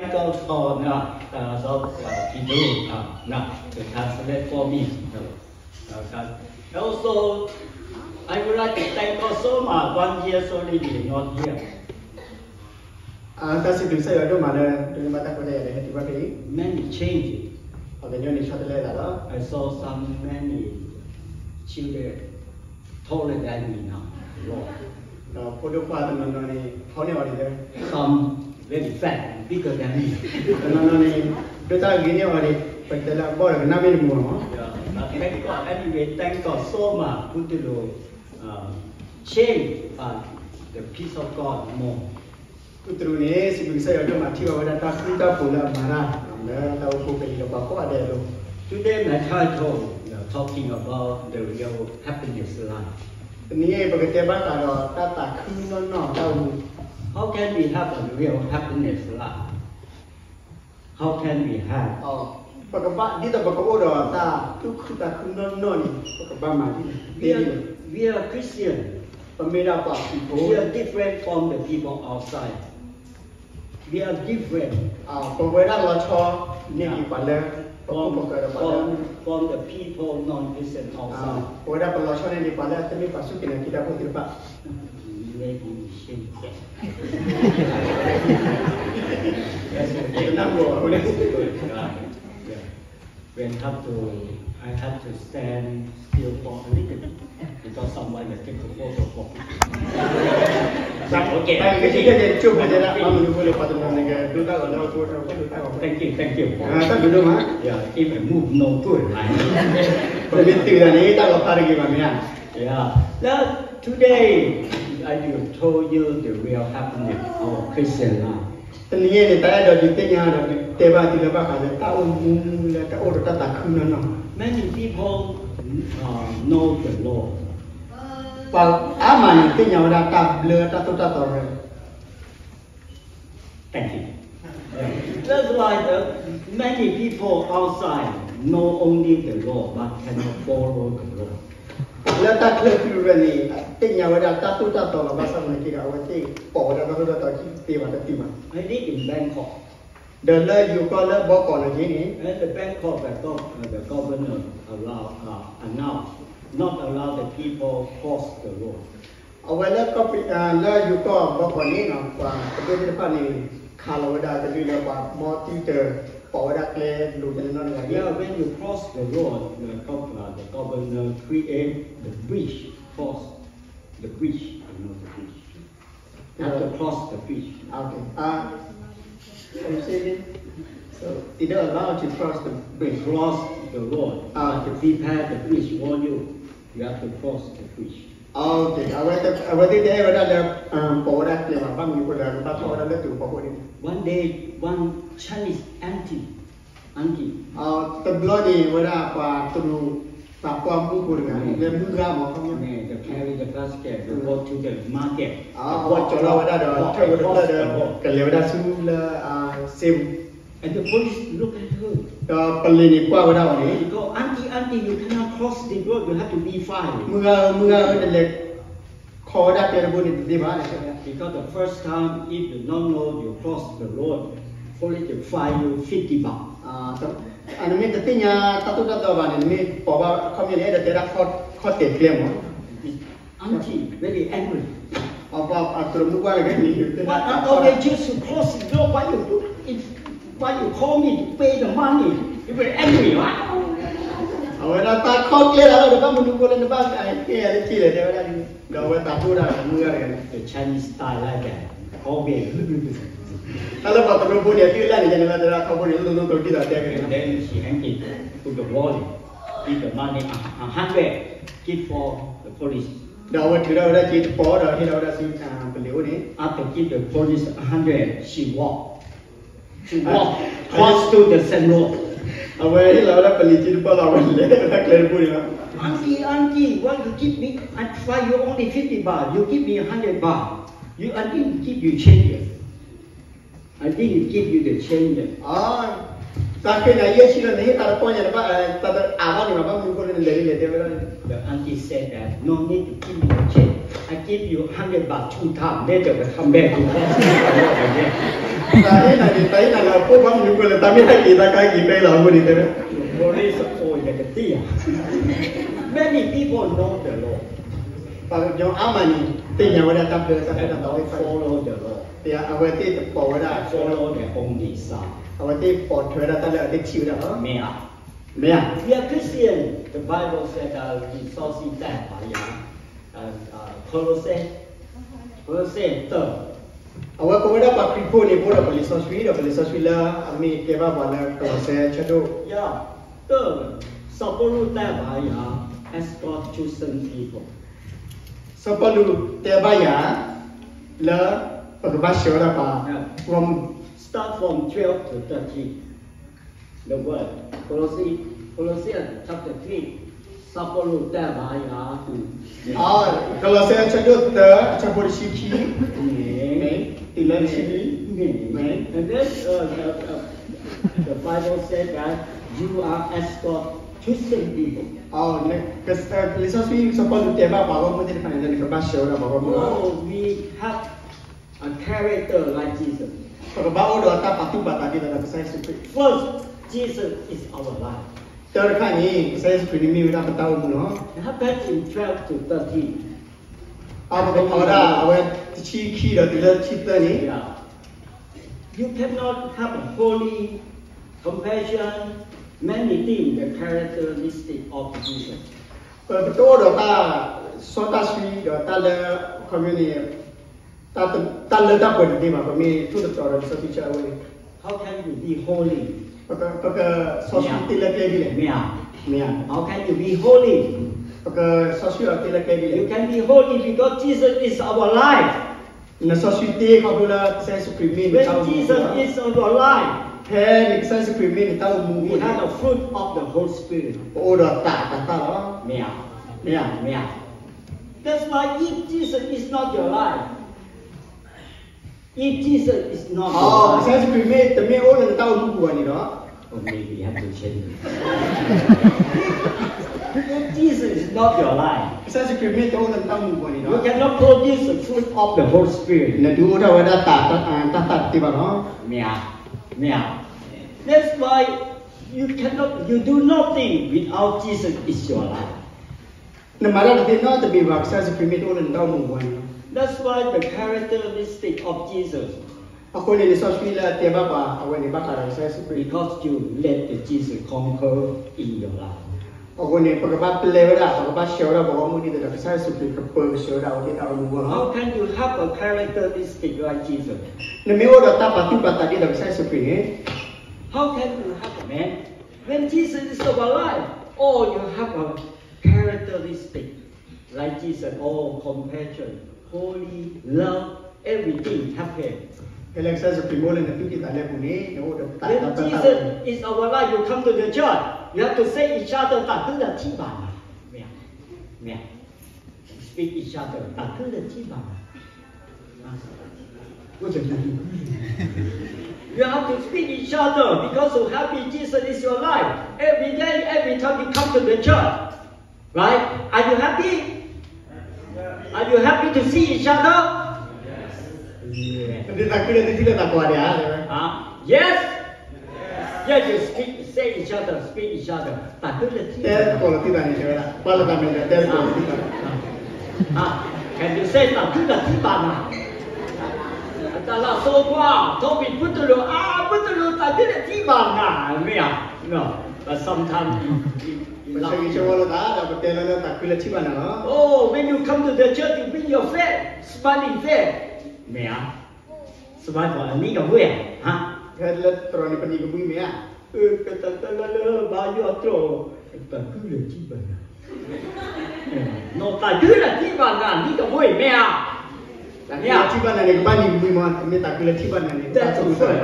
Thank God for now, uh, so, uh, Kido, uh, now, to translate for me. Uh, uh, also, I would like to thank God so much. One year already not here. တၢ်စံးဘျုးကစၢ်ယွၤဒိၣ်မးလၢ ဒိးန့ၢ်ဘၣ်တၢ်ခွဲးတၢ်ယာ်လၢဟဲတုၤဘၣ်ဖဲအံၤ, Many changes. ပှၤကညီန့ၣ်ဆီတလဲသးလီၤ. I saw some many children taller than me now. ဒီးဖိဒိၣ်ခွါတနီၤနီၤန့ၣ် ထီန့ၢ်အီၤဒ်လၢ Some very fat, bigger than me. တနီၤနီၤန့ၣ် ဒိၣ်တၢ်ဂ့ၤန့ၢ်အီၤဒ် ပတဲလၢအဘီၣ်ဒီးကနၣ်မ့ၢ်တမုာ်မး. Yeah, but thank God, anyway, thank God so much. ဘူးတရူး uh, change, uh, the peace of God more. ဘူးတရူးန့ၣ် စံးဘျုးကစၢ်ယွၤဒိၣ်မး ထံၣ်ဘၣ်ဝဲဒၣ်တၢ်ဃူတၢ်ဖိးလၢအမၤတၢ် လၢတၢ်အိၣ်ဖှိၣ်ဖဲအံၤဒီးပှၤကိးဂၤဒဲးအလိၤ. Today my title, uh, talking about the real happiness life. တနံၤအံၤ ပကတဲဘၣ်ဃးဒီးတၢ်သးခုနီၢ်နီၢ်တၢ်အိၣ်မူ. How can we have a real happiness life? How can we have? ပကဘၣ် ဒ်သိးပကအိၣ်ဒီးတၢ်သူၣ်ခုသးခုနီၢ်နီၢ်န့ၣ် ပကဘၣ်မၤဒ်လဲၣ်. We are, we are Christian. ပမ့ၢ်ဒၣ်ပှၤခရံာ်ဖိ We are different from the people outside. We are different. ပဝဲဒၣ်လီၤဆီန့ၢ်ဒံးပှၤလၢ ပခိၣ်ပဃၢၤဒီးပှၤလၢ From, from the people non-Christian outside. ပဝဲဒၣ်ပလီၤဆီန့ၢ်ဒံးပှၤလၢအတမ့ၢ်ပှၤစူၢ်က့ၤနာ်က့ၤတၢ်ဖိသ့ၣ်တဖၣ်. Maybe we change that. That's a big number. Yeah. We have to, I have to stand still for a little bit because someone will take a photo for me. တၢ်ကတိၤကဲ ကဲ ကဲ ကဲ ကဲ ကဲ ကဲ ကဲ Thank you, thank you. တၢ်ဘျုးဒိၣ်မး. Yeah, if I move no good, I ပမ့ၢ်တုၤတၢ်န့ၣ် တၢ်လီၤဖးတဂ့ၤဘၣ်မ့ၢ်ဧါ. Yeah. Now, today, I will tell you the real happiness of Christian life. တနံၤအံၤန့ၣ် တၢ်အဲၣ်ဒိးဒုးသ့ၣ်ညါဒီးဒုးတဲဘၣ်သုလၢဘၣ်ဃးလၢတၢ်အိၣ်မူလၢတၢ်အိၣ်ဒီးတၢ်သးခုနီၢ်နီၢ်. Many people, uh, know the Lord. ပှၤအါမးန့ၣ်သ့ၣ်ညါဝဲဒၣ်တၢ်ဘျၢတၢ်သိၣ်တၢ်သီဝဲ Thank you. That's why the many people outside know only the Lord but cannot follow the Lord. လၢတၢ်ချၢဖုရၢန့ၣ် သ့ၣ်ညါဝဲဒၣ်တၢ်သိၣ်တၢ်သီလီၤ ဘၣ်ဆၣ်သနာ်က့ဒီး အဝဲသ့ၣ်ပိာ်ဝဲဒၣ်တၢ်သိၣ်တၢ်သီခံသ့ဘၣ်တသ့ဘၣ်. I live in Bangkok. ဒီးလၢယိၤကီၢ်လၢဘီကီးန့ၣ်က့န့ၣ် And the Bangkok, the gov-, uh, the governor allow, uh, announce, not allow the people cross the road. အဝဲလၢကီၢ်ပယီၤ လၢယိၤကီၢ်ဘီကီးန့ၣ် ပှၤကဒိၣ်သ့ၣ်တဖၣ်န့ၣ် ခးလီၤဝဲဒၣ်တဒုလၢပှၤဘီတံၢ်တၢ် ပိာ်ဝဲဒၣ်ကျဲလိၤကဲနီၣ်တဂၤန့ၣ်. Yeah, when you cross the road, the gov-, uh, the governor create the bridge, cross the bridge, you know the bridge. You have to cross the bridge. Okay. Uh, can you say again? So, they don't allow to cross the bridge. Cross the road. Ah. To prepare the bridge for you, you have to cross the bridge. Okay. အဝဲတ အဝဲသ့ၣ်တအဲၣ်ဝဲဒၣ်လၢ ပိာ်ဝဲဒၣ်ကျဲဘၣ် ဘၣ်မနုၤအဃိလဲၣ် ကဘၣ်ထီၣ်ဝဲဒၣ်လၢတုၤဖီခိၣ်န့ၣ်. One day, one Chinese auntie, auntie. တဘျီန့ၣ် ဝဲဒၣ်ပှၤတရူး ပှၤပိာ်မုၣ်ဖိတဂၤ လၢမုၢ်ဂၤမ့ၢ်ခီပညီ They carry the basket, they go to the market, အဝဲကၠီၤလီၤဝဲဒၣ်ဒီး ထၢၣ်ဝဲတဖျၢၣ်ဒီး ကလဲၤဝဲဒၣ်ဆူလၢ စ့ပူၤ And the police look at her. ဒီးပလံၤန့ၣ်ကွၢ်ဝဲဒၣ်အီၤန့ၣ် They go, Auntie, auntie, you cannot cross the road, you have to be fine. မုၢ်ဂၤဧၢ မုၢ်ဂၤဧၢ နလဲၤခီဝဲဒၣ်ကျဲတဘိန့ၣ်တသ့ဘၣ် Because the first time, if you don't know, you cross the road, police will fine you fifty baht. နမ့ၢ်တသ့ၣ်ညါတၢ်သိၣ်တၢ်သီဘၣ်န့ၣ် နမ့ၢ်ပိာ်ဘၣ်အခီပညီန့ၣ် အဲၣ်ဒိးတဲဒၣ်ခီၣ်တဲာ်ကျဲမး Auntie very angry. အတရူးမုၣ်ပှၢ်န့ၣ် But I always used to cross the road. Why you do it? Why you call me to pay the money? You very angry, right? အဝဲဒၣ်တၢ်ခီၣ်ကျဲလၢဒီး ဘၣ်မနုၤအဃိလၢနဘၣ်ကဲယၤလၢက့လဲၣ် တဲဝဲဒၣ်န့ၣ် ဒီးအဝဲသးဒိၣ်ဒၣ်မုၢ်ဂၤတဂၤန့ၣ် The Chinese style like that. Always. တၢ်လၢပှၤတရူးဖိန့ၣ် အတုၣ်လၢ်န့ၣ် ယန့ၣ်လၢတရၣ်ထီဘိန့ၣ် လိၣ်လိၣ်တိၤဒ်သိးတဲက့ၤ Then she hang it, put the wallet, give the money a, a hundred, give for the police. ဒီးအဝဲထုးထီၣ်ဝဲဒၣ်က့တပီၢ်ဒီးဟ့ၣ်လီၤဝဲဒၣ်ဆူပလံၤအိၣ်န့ၣ် After give the police a hundred, she walk. She walk cross to the same road. အဝဲဟ့ၣ်လီၤဝဲဒၣ်ပလံၤက့တပီၢ်လီၤ အဝဲလဲၤဝဲဒၣ်ကျဲတဘိန့ၣ်လီၤ Auntie, auntie, why you give me, I find you only fifty baht, you give me a hundred baht. You, I didn't give you change. I didn't give you the change. တၢ်ဃ့နၤယဲၢ်ဆံလီၤ နဟ့ၣ်တၢ်တပီၢ်ညါတဘၣ် တၢ်အါဘၣ်န့ၣ်ဘၣ် ဘၣ်မနုၤအဃိလၢနလဲၤဒ်လဲၣ်တဲဝဲဒၣ်န့ၣ် The auntie said that no need to give me the change. I give you hundred baht two time, later will come back to cross the road again. တၢ်ဟ့ၣ်နၤန့ၣ် တၢ်ဟ့ၣ်နၤန့ၣ် တၢ်မ့ၢ်တၢ်က့ၤတၢ်ကါက့ၤဖဲလီၤအဃိန့ၣ်တဲဝဲ Praise the Lord ယကသ့ဧါ. Many people know the Lord. ပှၤကညီအါမးန့ၣ် သ့ၣ်ညါဝဲဒၣ်တၢ်ဘျၢတၢ်ဖှီၣ်တၢ်တီ They don't follow the Lord. အဝဲသ့ၣ်တပိာ်ဝဲဒၣ် They follow their own desire. အဝဲသ့ၣ်ပိာ်ထွဲဝဲဒၣ်တၢ်လၢအဝဲသ့ၣ်ထံၣ်ဝဲဒၣ်လီၤ. မ့ၢ်ဧါ. We are Christian. The Bible said that လံာ်စီဆှံတဲဘၣ်ယၤ Colossians, Colossians တၢ အဝဲကိးဝဲဒၣ်ပှၤခရံာ်ဖိန့ၣ် ပအိၣ်ဒီးပလံာ်စီဆှံ ဒီးပလံာ်စီဆှံလၢအမ့ၢ်တဲဘၣ်ပှၤလၢကလီးစဲဆၢဒိၣ် တၢ စီၤပီလူးတဲဘၣ်ယၤ as God's chosen people. စီၤပီလူးတဲဘၣ်ယၤ လၢပကဘၣ်ဆှၢဝဲဒၣ်ပှၤ ဂီၢ်မုၢ် Start from twelve to thirteen. The word, Colossians, Colossians chapter three, စီၤပီလူးတဲဘၣ်ယၤ ကလီးစဲအဆၢဒိၣ်တၢ အဆၢဖိတဆံခံ န့ၣ် တုၤလၢတဆံလွံၢ် န့ၣ် And then uh, uh, uh, the Bible said that you are as God chosen people. လံာ်စီဆှံ စီၤပီလူးတဲဘၣ်ပှၤဂီၢ်မုၢ်သ့ၣ်တဖၣ်န့ၣ် လၢနကဘၣ်ဆှၢဝဲဒၣ်ပှၤဂီၢ်မုၢ်လီၤ. Oh, we have a character like Jesus. ပကဘၣ်အိၣ်ဒီးတၢ်ပာ်သူၣ်ပာ်သးဒ်သိးဒီးကစၢ်ယ့ၣ်ၡူးခရံာ်. First, Jesus is our life. တၢတခါန့ၣ် ကစၢ်ယ့ၣ်ၡူးခရံာ်န့ၣ်မ့ၢ်ဝဲဒၣ်ပတၢ်အိၣ်မူလီၤ. It happened in twelve to thirteen. အပကဖးဝဲဒၣ်အဝဲတဆံခံဒီးတုၤလၢတဆံသၢန့ၣ် You cannot have a holy compassion, many things, the characteristic of Jesus. ပကတအိၣ်ဒီးတၢ်စီတၢ်ဆှံဒီးတၢ်လၢ ခီမ့ၢ်န့ၣ် တၢ်လၢတၢ်ပှဲၤတသ့ဘၣ် ပမ့ၢ်ထိၣ်သတြီၤဒီးလံာ်စီဆှံဆၢအဝဲန့ၣ် How can you be holy? ပကစီဆှံတ့လၢကျဲဒ်လဲၣ်. မ့ၢ်ဧါ. How can you be holy? ပကစီဆှံအီၤတ့လၢကျဲဒ်လဲၣ်. You can be holy because Jesus is our life. နစီဆှံတ့ခီဖျိလၢကစၢ်ယ့ၣ်ၡူးခရံာ်မ့ၢ်နတၢ်အိၣ်မူ When Jesus is our life, ဖဲန့ၣ်ကစၢ်ယ့ၣ်ၡူးခရံာ်မ့ၢ်နတၢ်အိၣ်မူအဃိန့ၣ် we have the fruit of the Holy Spirit. ပအိၣ်ဒီးသးအတၤသၣ်လီၤ. မ့ၢ်ဧါ. မ့ၢ်ဧါ. That's why if Jesus is not your life, if Jesus is not your life, ကစၢ်ယ့ၣ်ၡူးခရံာ်မ့ၢ်တမ့ၢ်အိၣ်လၢနတၢ်အိၣ်မူပူၤဘၣ်န့ၣ်ဒီး Oh, maybe you have to change it. If Jesus is not your life, ကစၢ်ယ့ၣ်ၡူးခရံာ်မ့ၢ်တအိၣ်လၢနတၢ်အိၣ်မူပူၤန့ၣ်ဒီး you cannot produce the fruit of the Holy Spirit. နဒုးအိၣ်ထီၣ်ဝဲဒၣ်တၢ်သၣ်တသ့ဘၣ်လီၤ. မ့ၢ်ဧါ. မ့ၢ်ဧါ. That's why you cannot, you do nothing without Jesus is your life. နမၤတၢ်တသ့နီတမံၤဘၣ် ကစၢ်ယ့ၣ်ၡူးခရံာ်မ့ၢ်တအိၣ်လၢနတၢ်အိၣ်မူပူၤန့ၣ်လီၤ. That's why the characteristic of Jesus. အဃိန့ၣ် လံာ်စီဆှံလၢအတဲဘၣ်ပှၤအဝဲန့ၣ် ဘၣ်ဃးဒီးကစၢ်ယ့ၣ်ၡူးခရံာ် Because you let the Jesus conquer in your life. အဃိန့ၣ် ပကဘၣ်ပျဲဝဲဒၣ် ပကဘၣ်ဆှၢဝဲဒၣ်ပှၤဂီၢ်မုၢ်ဒ်သိးဒီး ကစၢ်ယ့ၣ်ၡူးခရံာ်ကပၢၤကဆှၢဝဲဒၣ်အဝဲသ့ၣ်တၢ်အိၣ်မူအဂီၢ်လီၤ. How can you have a characteristic like Jesus? နမ့ၢ်အိၣ်ဒီးတၢ်ပာ်သူၣ်ပာ်သးဒ်သိးကစၢ်ယ့ၣ်ၡူးခရံာ်န့ၣ် How can you have a man? When Jesus is our life, oh, you have a characteristic like Jesus, oh, compassion, holy, love, everything happen. ဖဲလၢကစၢ်ယ့ၣ်ၡူးခရံာ်မ့ၢ်အိၣ်လၢနသူၣ်ကံၢ်သးလဲပူၤန့ၣ် နအိၣ်ဒီးတၢ် When Jesus is our life, you come to the church, you have to say each other တၢ်သံလၢထံဘၣ်နၤ. မ့ၢ်ဧါ. Speak each other တၢ်သံလၢထံဘၣ်နၤ. You have to speak each other because so happy Jesus is your life. Every day, every time you come to the church, right? Are you happy? Are you happy to see each other? တၢ်သံလၢထံဘၣ်နၤ Huh? Yes. Yes, you speak, say each other, speak each other. တၢ်သံလၢထံဘၣ်နၤ တဲကိးလီၤသံဘၣ်န့ၣ် တဲဝဲဒၣ် ပှၤလၢတၢ်မဲာ်ညါ တဲကိးလီၤသံဘၣ်န့ၣ် Huh? Can you say တၢ်သံလၢထံဘၣ်နၤ. တၢ်လၢအစိကမီၤ ထိၣ်ဖံး ဖုတရူး အါ ဖုတရူး တၢ်သံလၢထံဘၣ်နၤ မ့ၢ်ဧါ. No, but sometimes you, you, you ပဆၢဂ့ၤဆၢဝါလိာ်သး ဒီးပတဲလၢလၢတၢ်သံလၢထံဘၣ်နၤလီၤ. Oh, when you come to the church, you bring your face, smiling face. မ့ၢ်ဧါ. Smile for အနံၤကမှံဧါ. Huh? ဖဲလၢတြီၤန့ၣ် ပနံၤကမှံမ့ၢ်ဧါ. ကတၢၢ်တၢၢ်လၢလၢဘါယွၤတြီၤ တၢ်သံလၢထံဘၣ်နၤ. No, တၢ်သံလၢထံဘၣ်နၤ နံၤကမှံမ့ၢ်ဧါ. တၢ်သံလၢထံဘၣ်နၤန့ၣ် ကဘၣ်နံၤကမှံမ့ၢ် မ့ၢ်တၢ်သံလၢထံဘၣ်နၤန့ၣ် That's the first.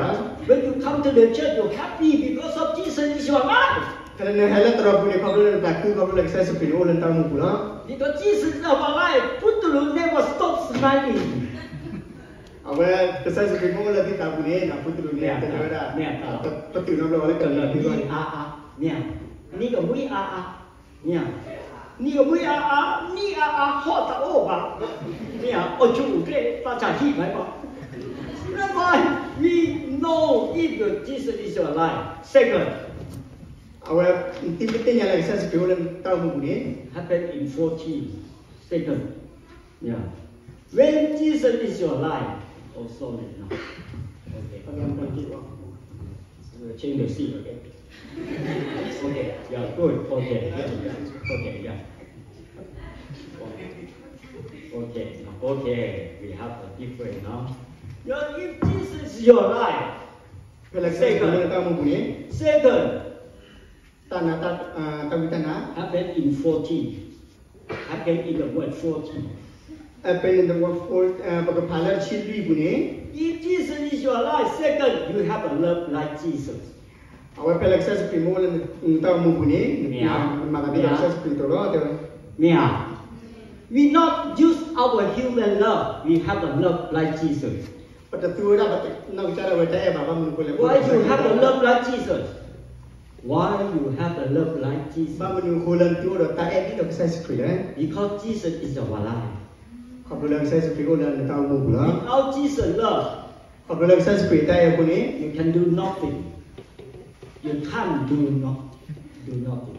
When you come to the church, you're happy because of Jesus is your life. ဖဲလၢနဟဲလၢတြီၤပူၤန့ၣ် ခီဖျိလၢနသးခု ခီဖျိလၢကစၢ်ယ့ၣ်ၡူးခရံာ်န့ၣ်အိၣ်လၢနတၢ်အိၣ်မူပူၤလီၤ. Because Jesus is our life, ဖုတရူး never stop smiling. အဝဲ ကစၢ်ယ့ၣ်ၡူးခရံာ်မ့ၢ်အိၣ်လၢသုသးပူၤန့ၣ် ဖုတရူးန့ၣ် တဲဝဲဒၣ် ပတုာ်နီတဘျီဝဲလၢကလီၤ နံၤကမှံအါအါ မ့ၢ်ဧါ. နံၤကမှံအါအါ မ့ၢ်ဧါ. နံၤကမှံအါအါ နံၤအါအါ ဟီၣ်တအိၣ်ဘၣ် မ့ၢ်ဧါ. အိၣ်ဆူၣ်အိၣ်ချ့ သးဆးဟံၣ်မးဘၣ်. That's why we not know if your Jesus is your life. Second, အဝဲ သုသ့ၣ်ညါလၢကစၢ်ယ့ၣ်ၡူးခရံာ်အိၣ်လၢနတၢ်အိၣ်မူပူၤန့ၣ် happen in fourteen second. Yeah. When Jesus is your life. Oh, sorry. No. Okay. Okay, I'm gonna give up. We'll change the seat, okay? Okay, yeah, good. Okay, yeah, yeah. Okay, yeah. Okay, okay, we have a different now. Yeah, if Jesus is your life, ဖဲလၢကစၢ်ယ့ၣ်ၡူးခရံာ်အိၣ်လၢနတၢ်အိၣ်မူပူၤန့ၣ် second, တၢ်နးတၢ် တၢ်ဝံတၢ်နါ happen in fourteen. Happen in the word fourteen. အ happen in the word four, ပကဖးလၢတဆံလွံၢ်ပူၤန့ၣ် If Jesus is your life, second, you have a love like Jesus. အဝဲဖဲလၢကစၢ်ယ့ၣ်ၡူးခရံာ်မ့ၢ်အိၣ်လၢ နတၢ်အိၣ်မူပူၤန့ၣ် နမၤသးဒ်သိးကစၢ်ယ့ၣ်ၡူးခရံာ်အသိးလီၤ တဲဝဲ. မ့ၢ်ဧါ. We not use our human love, we have a love like Jesus. ပတသူဝဲဒၣ် ပတနီၢ်ကစၢ်ဒၣ်ဝဲတၢ်အဲၣ်ဘၣ် ဘၣ်မနုၤအဃိလဲၣ် Why you have a love like Jesus? Why you have a love like Jesus? ဘၣ်မနုၤအဃိလၢနသုအိၣ်ဒီးတၢ်အဲၣ်ဒ်သိးကစၢ်ယ့ၣ်ၡူးခရံာ်လဲၣ်. Because Jesus is our life. ခီဖျိလၢကစၢ်ယ့ၣ်ၡူးခရံာ်အိၣ်လၢနတၢ်အိၣ်မူပူၤလီၤ. Without Jesus' love, ခီဖျိလၢကစၢ်ယ့ၣ်ၡူးခရံာ်တၢ်အဲၣ်အဃိန့ၣ် you can do nothing. You can't do not, do nothing.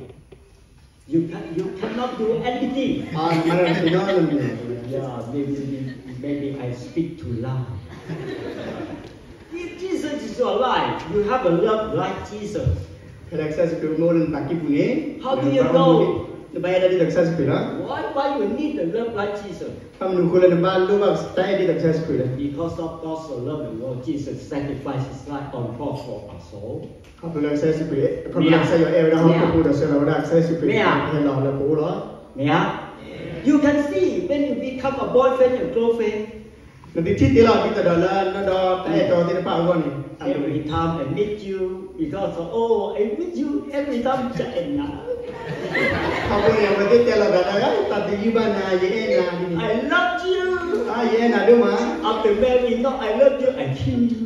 You can, you cannot do anything. မၤတၢ်နီတမံၤ Yeah, maybe, maybe I speak too loud. If Jesus is your life, you have a love like Jesus. ဖဲလၢကစၢ်ယ့ၣ်ၡူးခရံာ်မ့ၢ်အိၣ်လၢနသးကံၢ်ပူၤန့ၣ် How do you know? နဘၣ်အဲၣ်ဒိးဒ်သိးကစၢ်ယ့ၣ်ၡူးခရံာ်လီၤ. Why, why you need the love like Jesus? ဘၣ်မနုၤအဃိလၢနဘၣ်လိၣ်ဘၣ်တၢ်အဲၣ်ဒ်သိးကစၢ်ယ့ၣ်ၡူးခရံာ်လဲၣ်. Because of God so loved the world, Jesus sacrificed his life on cross for us all. ခီဖျိလၢကစၢ်ယ့ၣ်ၡူးခရံာ် ခီဖျိလၢကစၢ်ယွၤအဲၣ်ဝဲဒၣ် ဟီၣ်ခိၣ်ဖိဒီးဆှၢလီၤဝဲဒၣ်ကစၢ်ယ့ၣ်ၡူးခရံာ် ဟဲလီၤလၢပအိၣ်လီၤ. မ့ၢ်ဧါ. You can see when you become a boyfriend and girlfriend, နသုထံၣ်သ့လီၤ ဒ်သိးဒီးလၢ နဒီးတၢ်အဲၣ်တီသ့ၣ်တဖၣ်အဂီၢ်န့ၣ် Every time I meet you, because, oh, I miss you every time, ယအဲၣ်နၤ. ခီဖျိန့ၣ် အဝဲသ့ၣ်တဲလီၤသးလၢ တၢ်သယုၢ်ဘၣ်နၤ ယအဲၣ်နၤ ဒ်န့ၣ် I love you. ယအဲၣ်နၤဒိၣ်မး After married, no, I love you, I kill you.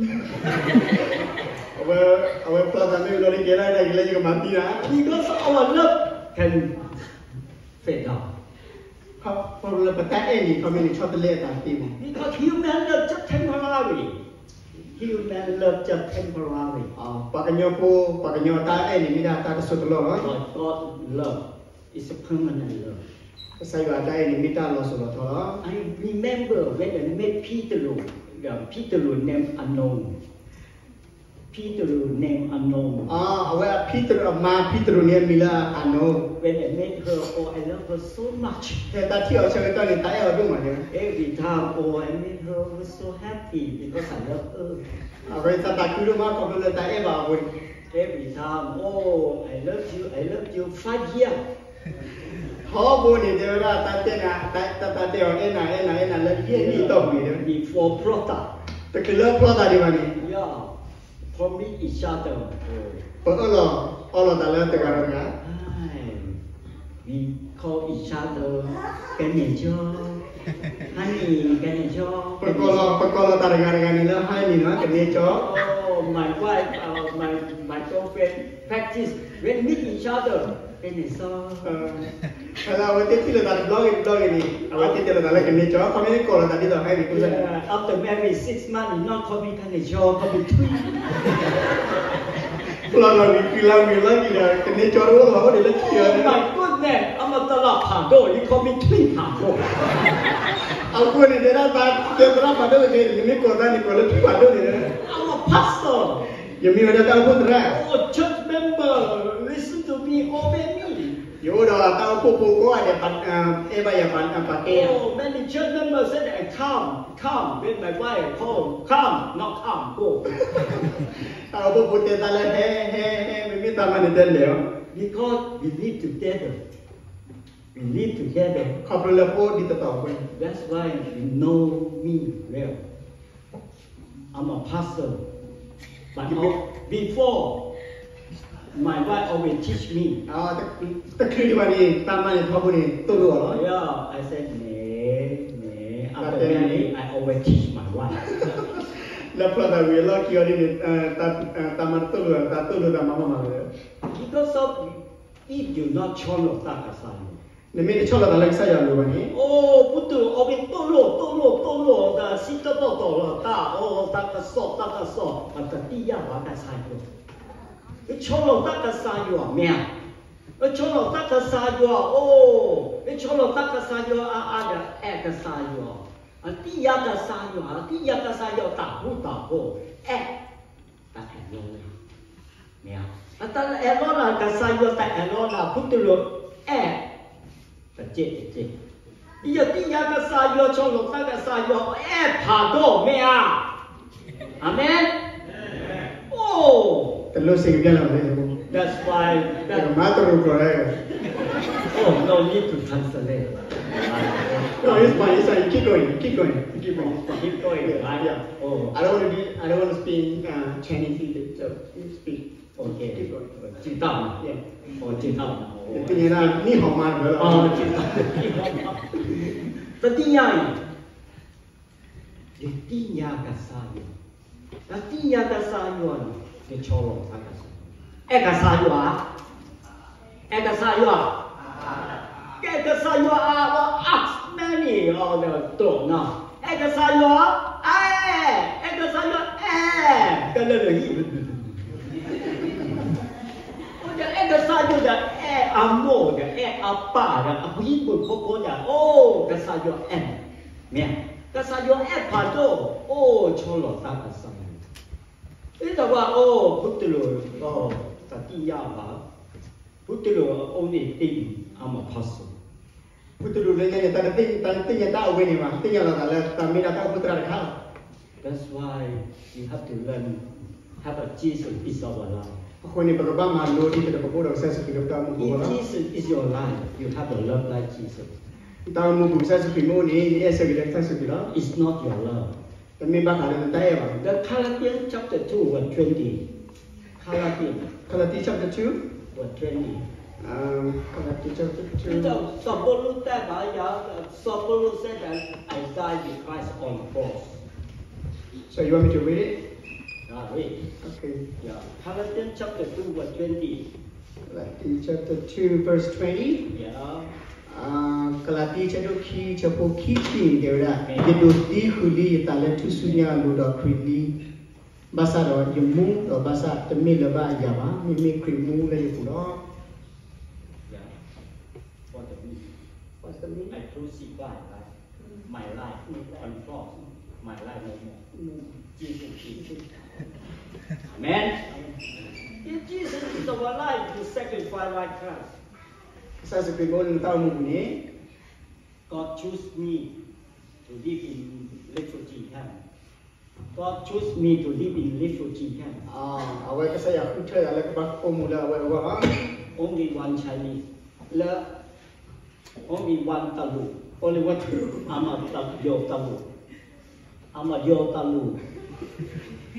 အဝဲ အဝဲဖျီသးမ့ၢ်ဘျီန့ၣ် ကဲဒၣ်ယၤလၢယကမၤသံနၤ Because our love can fade down. ခီဖျိလၢပတၢ်အဲၣ်န့ၣ် ခီမ့ၢ်န့ၣ် ဆီတလဲအသးသ့မး Because human love just temporary. Human love just temporary. ပှၤကညီဖိ ပှၤကညီတၢ်အဲၣ်န့ၣ် မ့ၢ်ဒၣ်တၢ်တစိၢ်တလီၢ်လီၤ. But God love is a permanent love. ကစၢ်ယွၤအတၢ်အဲၣ်န့ၣ် မ့ၢ်တၢ်လီၤစိၤလီၤထီလီၤ. I remember when I met Peter, Peter named unknown. Peter named unknown. အဝဲ Peter အမါ Peter န့ၣ် အမံၤလၢ unknown. When I met her, oh, I love her so much. ဖဲတၢ်ထံၣ်အီၤဆၢကတီၢ်န့ၣ် တၢ်အဲၣ်အီၤဒိၣ်မးန့ၣ် Every time, oh, I met her, I was so happy because I love her. အဝဲသးသးခုဒိၣ်မး ခီဖျိလၢတၢ်အဲၣ်ဘၣ်အဃိန့ၣ် Every time, oh, I love you, I love you, five years. ထီဘိန့ၣ် တဲဝဲဒၣ် တၢ်တဲနၤ တၢ် တၢ်တဲအီၤ အဲၣ်နၤ အဲၣ်နၤ အဲၣ်နၤ လၢယဲၢ်နံၣ်အတီၢ်ပူၤန့ၣ် Before ဖျီသး တချုးလၢဖျီသးဒံးဘၣ်န့ၣ် Yeah, promise each other. ပအၢၣ်လီၤ အီလီၤသးလၢတဂၤဒီးတဂၤ Hi, we call each other ကနဲၣ်ကၠီ Honey ကနဲၣ်ကၠီ ပကိးလီၤ ပကိးလီၤသးတဂၤတဂၤန့ၣ်လၢ Honey နီၤ ကနဲၣ်ကၠီ Oh, my wife, uh, my, my girlfriend practice when meet each other ကနဲၣ်စီ ဖဲလၢအဝဲသ့ၣ်ထံၣ်လိာ်သးတဘျီဂ့ၤတဘျီဂ့ၤန့ၣ် အဝဲသ့ၣ်တဲလိာ်သးလၢကနဲၣ်ကၠီ ခီမ့ၢ်ကိးလိာ်သးဒ်သိး Honey ကိးသး After married six months, you not call me ကနဲၣ်ကၠီ call me twin. ဖျီလီၤဝံၤ တုၤလၢဝံၤလီၢ်ခံဒီး ကနဲၣ်ကၠီတအိၣ်လၢၤဘၣ် အိၣ်ဒံးလၢခံဂၤ Oh my goodn��်, I'm a သရၣ်ဖးဒိၣ်, you call me twin ဖးဒိၣ်. အဃိန့ၣ် တဲဒၣ်သး ကဲသရၣ်ဖးဒိၣ်တဂ့ၤ နမ့ၢ်ကိးသးန့ၣ် ကိးလၢ twin ဖးဒိၣ်န့ၣ် I'm a pastor. ယမ့ၢ်ဝဲဒၣ်တၢ်အိၣ်ဖှိၣ်သရၣ် Oh, church member, listen to me, obey me. ယအိၣ်ဒီးတၢ်အိၣ်ဖှိၣ်ဖိကိးဂၤဒဲး အဲၣ်ဘၣ်ယၤ ပာ်ကဲယၤ Oh, many church members said, I come, come, when my wife call, come, not come, go. တၢ်အိၣ်ဖှိၣ်ဖိတဲသးလၢ ဟဲ ဟဲ ဟဲ မ့မ့ၢ်သးမၤန့ၣ်တဲလဲၤအီၤ Because we live together. We live together. ခီဖျိလၢပအိၣ်ဒ်သိးသိးအဃိန့ၣ် That's why you know me well. I'm a pastor. But before, my wife always teach me. တချုးဒံးဘၣ်န့ၣ် သးမၤန့ၣ်ထီဘိန့ၣ် သိၣ်လိအီၤလီၤ Yeah, I said, နဲ, နဲ, after married, I always teach my wife. လၢဖျီသးဝံၤအလီၢ်ခံအီၤဒ်န့ၣ် သးမၤတသိၣ်လိအီၤ သးသိၣ်လိသးမၤမးမးလီၤ Because of, if you not ဆီလီၤသးကစၢ်ယွၤ နမ့ၢ်တဆီၣ်လီၤသးလၢကစၢ်ယွၤအလိၤဘၣ်န့ၣ်, အိၣ် ပူတူၣ်အီၣ်က့ၤသိၣ်လိၣ် သိၣ်လိၣ် သိၣ်လိၣ် ဒီးစံးတၢ်ဘီၣ်တီၢ်လီၤတၢ် အိၣ် တၢ်ကစီၣ် တၢ်ကစီၣ် အတသ့ၣ်ညါဘၣ်ကစၢ်ယွၤ, ကဆီၣ်လီၤသးကစၢ်ယွၤမ့ၢ်ဧါ, ကဆီၣ်လီၤသးကစၢ်ယွၤ အိၣ် ကဆီၣ်လီၤသးကစၢ်ယွၤအါအါဒီး အဲၣ်ကစၢ်ယွၤ, အသ့ၣ်ညါကစၢ်ယွၤ အသ့ၣ်ညါကစၢ်ယွၤတၢ်ဃူတၢ်ဖိး အဲၣ် တၢ်အဲၣ်လီၤနၤ, မ့ၢ်ဧါ, အတၢ်အဲၣ်လီၤနၤ ကစၢ်ယွၤတၢ်အဲၣ်လီၤနၤ ဖုတလိၣ် အဲၣ် တကဲးတကဲး, ယသ့ၣ်ညါကစၢ်ယွၤ ဆီၣ်လီၤသးကစၢ်ယွၤ အဲၣ်ဖးဒိၣ် မ့ၢ်ဧါ, အၤမ့ၣ်, အိၣ် တလိၣ်စ့ၢ်ကီးဘၣ်လီၤ, that's why, မၤတရူးကီး, oh, no need to translate, no, it's fine, it's fine, keep going, keep going, keep going, keep going, yeah, oh, I don't want to be, I don't want to speak, uh, Chinese either, so you speak, okay, keep going, ကျိာ်တၢ်မး, yeah, ကျိာ်တၢ်မး, သ့ၣ်ညါဒၣ် နံၣ်ဟီမးလီၤ, တသ့ၣ်ညါအံၤ ယသ့ၣ်ညါကစၢ်ယွၤ, တၢ်သ့ၣ်ညါကစၢ်ယွၤန့ၣ် ယဆီၣ်လီၤသးကစၢ်ယွၤ, အဲၣ်ကစၢ်ယွၤ, အဲၣ်ကစၢ်ယွၤ, ကဲကစၢ်ယွၤအါ, အါ many အီၤဒီးတနီၤ, အဲၣ်ကစၢ်ယွၤ, အဲၣ်, အဲၣ်ကစၢ်ယွၤ, အဲၣ်, ကလၢာ်လၢာ်ဟံၣ် အိၣ်ဒီးအဲၣ်ကစၢ်ယွၤဒီး အဲၣ်အမိၢ်ဒီး အဲၣ်အပၢ်ဒီး အဘျုးဖိကိးဂၤဒဲး, အိၣ် ကစၢ်ယွၤအဲၣ်, မ့ၢ်, ကစၢ်ယွၤအဲၣ်ဖးဒိၣ်, အိၣ် ဆီၣ်လီၤသးကစၢ်ယွၤ, အံၤတၢ်ဝဲ အိၣ် ဖုတလိၣ် တၢ်သ့ၣ်ညါဘၣ်, ဖုတလိၣ် only think I'm apostle, ဖုတလိၣ်လၢညါန့ၣ် တၢ်တသ့ၣ်ညါတၢ်အဝဲန့ၣ်ဘၣ်, သ့ၣ်ညါလီၤသးလၢတၢ်မ့ၢ်ဒၣ်တၢ်အိၣ်ဖှိၣ်သရၣ်တခါလီၤ. That's why you have to learn, have a Jesus is our life. အဃိန့ၣ် ပကဘၣ်မၤလိဒ်သိးဒီးပကအိၣ်ဒီးကစၢ်ယ့ၣ်ၡူးခရံာ်လၢပတၢ်အိၣ်မူပူၤလီၤ. If Jesus is your life, you have a love like Jesus. နတၢ်အိၣ်မူပူၤ ကစၢ်ယ့ၣ်ၡူးခရံာ်မ့ၢ်အိၣ်န့ၣ် နအဲၣ်ဆၢက့ၤလၢကစၢ်ယ့ၣ်ၡူးခရံာ်လီၤ. It's not your love. တမ့ၢ်ဘၣ်ဃးလၢနတၢ်အဲၣ်ဘၣ်. The Galatians chapter two verse twenty. Galatians. Galatians chapter two verse twenty. Galatians chapter two. စီၤပီလူးတဲဘၣ်ယၤ, စီၤပီလူး said that I died with Christ on the cross. So you want me to read it? I read. Okay. Yeah. Galatians chapter two verse twenty. Galatians chapter two verse twenty. Yeah. ကလၤတံ ဆၢဒိၣ်ခံ ဆၢဖိခံဆံန့ၣ် တဲဝဲဒၣ်, ယဒိးသံဃုာ်လံယသးလၢထူၣ်စုညါအလိၤဒီးခရံာ်လံ, ဘၣ်ဆၣ်ဒီးယမူဒီးဘၣ်ဆၣ်တမ့ၢ်လၢၤဘၣ်ယၤဘၣ်, မ့မ့ၢ်ခရံာ်မူလၢယပူၤလီၤ. Yeah. What the mean? What's the mean? I crucify life. My life on cross. My life no more. Jesus is. Amen. If Jesus is our life, you sacrifice like Christ. ကစၢ်ယ့ၣ်ၡူးခရံာ်မ့ၢ်အိၣ်လၢနတၢ်အိၣ်မူပူၤန့ၣ်, God choose me to live in refugee camp. God choose me to live in refugee camp. အဝဲကစၢ်ယွၤဃုထၢယၤလၢကဘၣ်အိၣ်မူလၢအဝဲအဂီၢ်လီၤ. Only one Chinese. လၢ only one တလူး, only one တလူး, I'm a တလူး, ယိၤတလူး, I'm a ယိၤတလူး,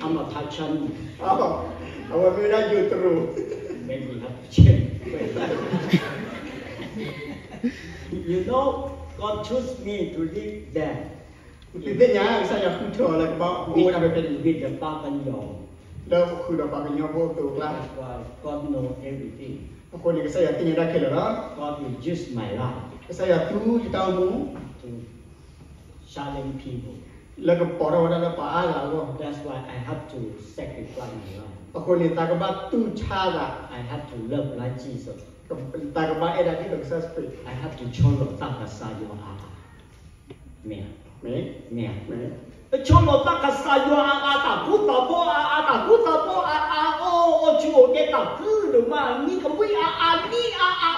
I'm a Thai Chinese. အဝဲမ့ၢ်ဝဲဒၣ်ယိၤတလူး. Maybe have to change. You know, God choose me to live there. သုသ့ၣ်ညါ ကစၢ်ယွၤဃုထၢအီၤလၢကဘၣ်အိၣ်ဝဲဒၣ်ဖဲန့ၣ် with the ပှၤကညီ, လၢဃုာ်ဒီးပှၤကညီဖိအသိးအကျါ. That's why God know everything. အဃိန့ၣ် ကစၢ်ယွၤသ့ၣ်ညါတၢ်ခဲလၢာ်လီၤ. God will use my life. ကစၢ်ယွၤသူယတၢ်အိၣ်မူ to challenge people. လၢကပိာ်ထီၣ်ဝဲဒၣ်လၢပှၤအါဂၤအဂီၢ်. That's why I have to sacrifice my life. အဃိန့ၣ် သးကဘၣ်တူၢ်ဆါသး, I have to love like Jesus. သးကဘၣ်အဲၣ်ဒိးဒ်သိးကစၢ်ယ့ၣ်ၡူးခရံာ်. I have to ဆီၣ်လီၤသးကစၢ်ယွၤအါအါ, မ့ၢ်ဧါ, မ့ၢ်, မ့ၢ်ဧါ, ပဆီၣ်လီၤသးကစၢ်ယွၤအါအါ, တၢ်ဃူတၢ်ဖိးအါအါ, တၢ်ဃူတၢ်ဖိးအါအါ, အိၣ် အိၣ်ဆူၣ်အိၣ်ချ့ တၢ်ခုဒိၣ်မး, နံၤကမှံအါအါ, နံၤအါအါ, ဖီတအိၣ်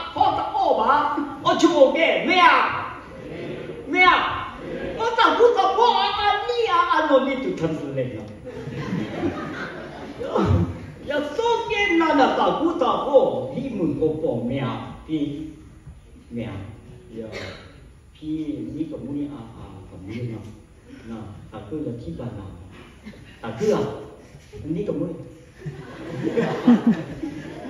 ဘၣ်, အိၣ်ဆူၣ်အိၣ်ချ့, မ့ၢ်ဧါ, မ့ၢ်ဧါ, အိၣ် တၢ်ဃူတၢ်ဖိးအါအါ, နံၤအါအါ, no need to translate လီၤ. ယသိးက့ၤနၤ တၢ်ဃူတၢ်ဖိး ဟံးမုၢ်ကပီၤ မ့ၢ်ဧါ, ဖံ, မ့ၢ်ဧါ, ဖံ နံၤကမှံအါအါ, ကမှံနီၤ, တၢ်ခုလၢထံၣ်ဘၣ်နၤ, တၢ်ခုဧါ, နံၤကမှံ.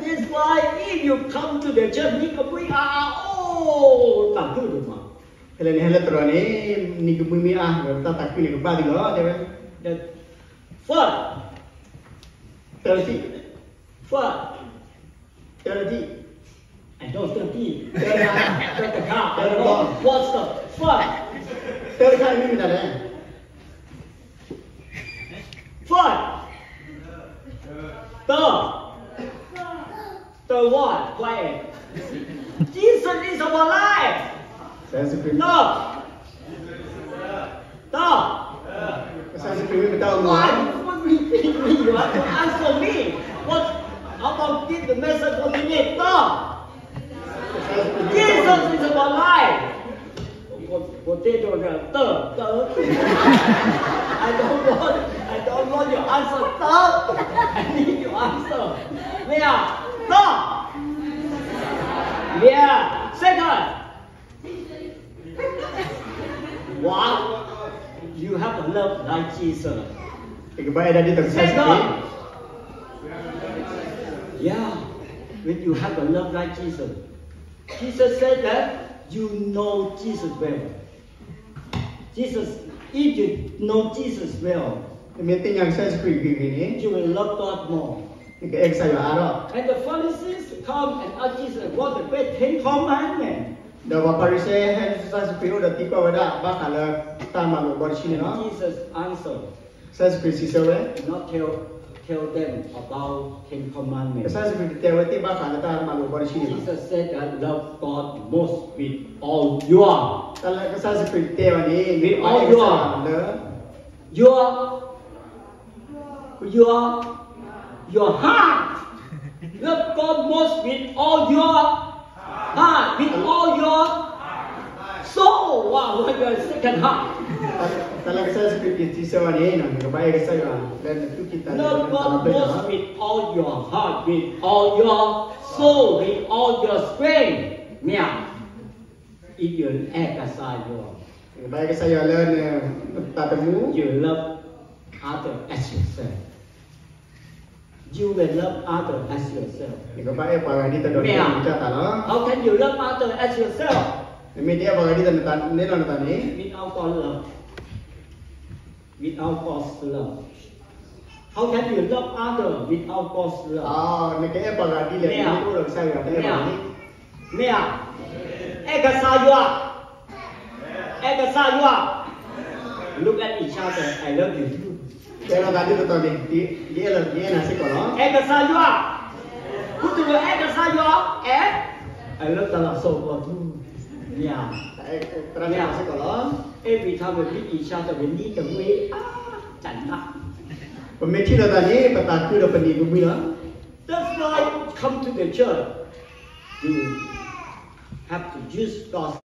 That's why if you come to the church, နံၤကမှံအါအါ, အိၣ် တၢ်ခုဒိၣ်မး. ဖဲလဲၣ်န့ၣ် ဟဲလၢသရိာ်န့ၣ် နံၤကမှံမ့ၢ်အါ, တၢ်သးခုန့ၣ်ကဘၣ်သုလီၤ, တဲဝဲ. First, တၢ်တထံၣ်, first, တၢ်တထံၣ်, I ဒီးတၢ်တံၢ်, တၢ်တခါ, တၢ်တခါ, တၢ်တခါ, တၢ်တခါမ့ၢ်မတၤလဲၣ်. Five. တၢ်, တၢ်ဝါ, quiet. Jesus is our life. ကစၢ်ယ့ၣ်ၡူးခရံာ်, တၢ်, တၢ်, ကစၢ်ယ့ၣ်ၡူးခရံာ်မ့ၢ်ပတၢ်အိၣ်မူ. Why you want me, you have to answer me. What, how about give the message for me? တၢ်, ကစၢ်ယ့ၣ်ၡူးခရံာ် Jesus is our life. ပတဲဒီးတၢ်, တၢ်, တၢ်. I don't want, I don't want your answer. တၢ်, I need your answer. မ့ၢ်ဧါ, တၢ်. Yeah. Second. Wow. You have a love like Jesus. နကဘၣ်အဲၣ်ဒိးဒ်သိးကစၢ်ယ့ၣ်ၡူးခရံာ်. Second. Yeah. When you have a love like Jesus, Jesus said that you know Jesus well. Jesus, if you know Jesus well, နမ့ၢ်သ့ၣ်ညါကစၢ်ယ့ၣ်ၡူးခရံာ်ဂ့ၤဂ့ၤန့ၣ်, you will love God more. နကအဲၣ်ကစၢ်ယွၤအါထီၣ်. And the Pharisees come and ask Jesus, what the great Ten Commandments? ဒီးပှၤဖၤရံၤၡဲဟဲဆူကစၢ်ယ့ၣ်ၡူးခရံာ်အအိၣ်ဒီးသံကွၢ်ဝဲဒၣ် ဘၣ်ဃးလၢတၢ်မၤလိာ်အဘီတဆံန့ၣ်လီၤ. Jesus answered, ကစၢ်ယ့ၣ်ၡူးခရံာ်စံးဆၢဝဲ, not tell, tell them about Ten Commandments. ကစၢ်ယ့ၣ်ၡူးခရံာ်တတဲဝဲသ့ၣ်ဘၣ်ဃးလၢတၢ်မၤလိာ်အဘီတဆံန့ၣ်လီၤ. Jesus said that love God most with all your, တၢ်လၢကစၢ်ယ့ၣ်ၡူးခရံာ်တဲဝဲန့ၣ်, with all your, လၢ your, your, your heart. Love God most with all your heart, with all your soul. Wow, what your second heart. တၢ်လၢကစၢ်ယ့ၣ်ၡူးခရံာ်စံးဆၢဝဲန့ၣ်, နကဘၣ်အဲၣ်ကစၢ်ယွၤလၢနသူၣ်ကံၢ်သးလဲ, love God most with all your heart, with all your soul, with all your strength. မ့ၢ်ဧါ. If you အဲၣ်ကစၢ်ယွၤ, နကဘၣ်အဲၣ်ကစၢ်ယွၤလၢနသးသမူ, you love other as yourself. You will love other as yourself. နကဘၣ်အဲၣ်ပှၤဂၤဒ်သိးဒီးနအဲၣ်နသးလီၤ. How can you love other as yourself? နမ့ၢ်တအဲၣ်ပှၤဂၤဒ်သိးနအဲၣ်နသးန့ၣ်, without God love, without God's love. How can you love other without God's love? နကအဲၣ်ပှၤဂၤဒ်လဲၣ်, နမ့ၢ်တအဲၣ်ပှၤဂၤဒ်လဲၣ်. မ့ၢ်ဧါ. အဲၣ်ကစၢ်ယွၤ, အဲၣ်ကစၢ်ယွၤ. Look at each other, I love you too. တဲလိာ်သးဒ်သိးသိးန့ၣ်, ယအဲၣ်လီၤ, ယအဲၣ်နၤစ့ၢ်ကီးလီၤ. အဲၣ်ကစၢ်ယွၤ, ဃုတရူးအဲၣ်ကစၢ်ယွၤ, အဲၣ်, I love the Lord so much too. မ့ၢ်ဧါ, သရၣ်စ့ၢ်ကီးလီၤ. Every time we meet each other, we need the way, ah, ပမ့ၢ်ထံၣ်လိာ်သးန့ၣ် ပသးခုဒီးပနံၤပမှံလီၤ. That's why come to the church, you have to use God's